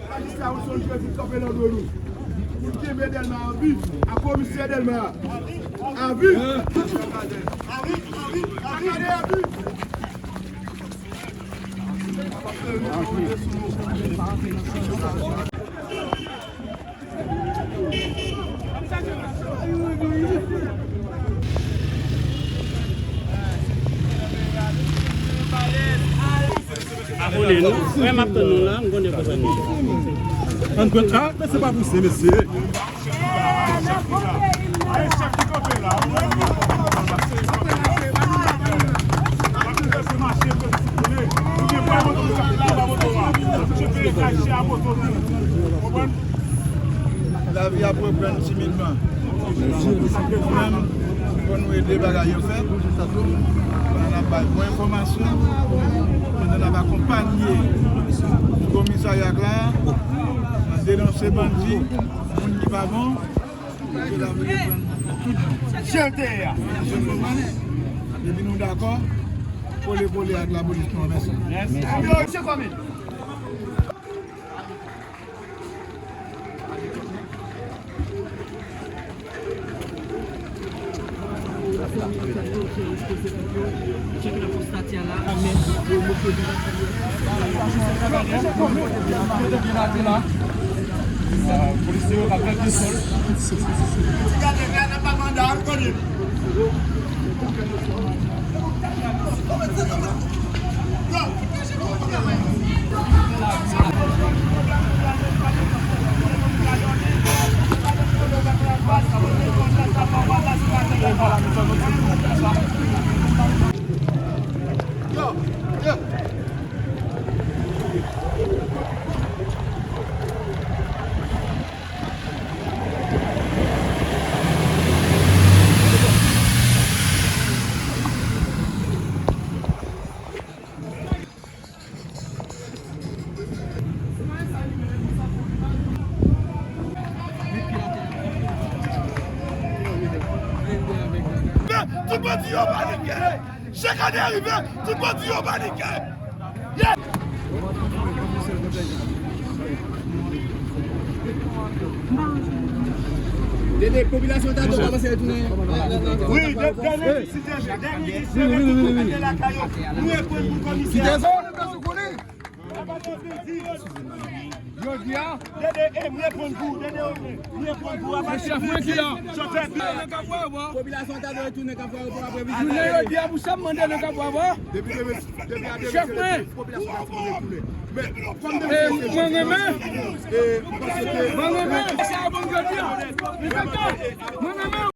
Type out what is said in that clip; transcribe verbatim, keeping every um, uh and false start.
Majistra Wilson Joseph kanpe nan do nou. Pou l kenbe Dèlma an vi. A komisè Dèlma. A vi. A vi, a vi, a vi, a vi. Abone nou. Frè m ap tann nou la, m konnen konprann nou. Ann pran, ah, men se pa pouse, mesye. Lavi ap reprann timidman. Nou menm, fò nou ede bagay yo fèt. Pandan n ap bay bon enfòmasyon, pandan n ap akonpanye komisarya Akla a, nan denonse bandi, moun ki pa bon, pou ke lavi reprann tout jan l te ye a. Depi nou dakò, kole kole ak lapolis nou an. Mèsi. Mèsi. Mèsi. Tout bandi yo panike! Chak ane rive, tout bandi yo panike! Dede, popilasyon ta dwe kòmanse retounen. Wi, dènye dis, dènye dis, tout moun rete lakay yo. Nou reprann pou komisè. Jodi a. Dede, e, m reponn pou ou, Dede, ok. M reponn pou ou, apa se chèf mwen ki la. Popilasyon ta dwe retounen Kafou Ayewopò apre vizit. Jounen jodi a, pou sa m mande nan Kafou Ayewopò. Depi demen, depi a demen, chèf mwen. Popilasyon ta dwe retounen. Men, kòm demen, e, mwen renmen. Mwen renmen. Sa bon jodi a. Mwen renmen.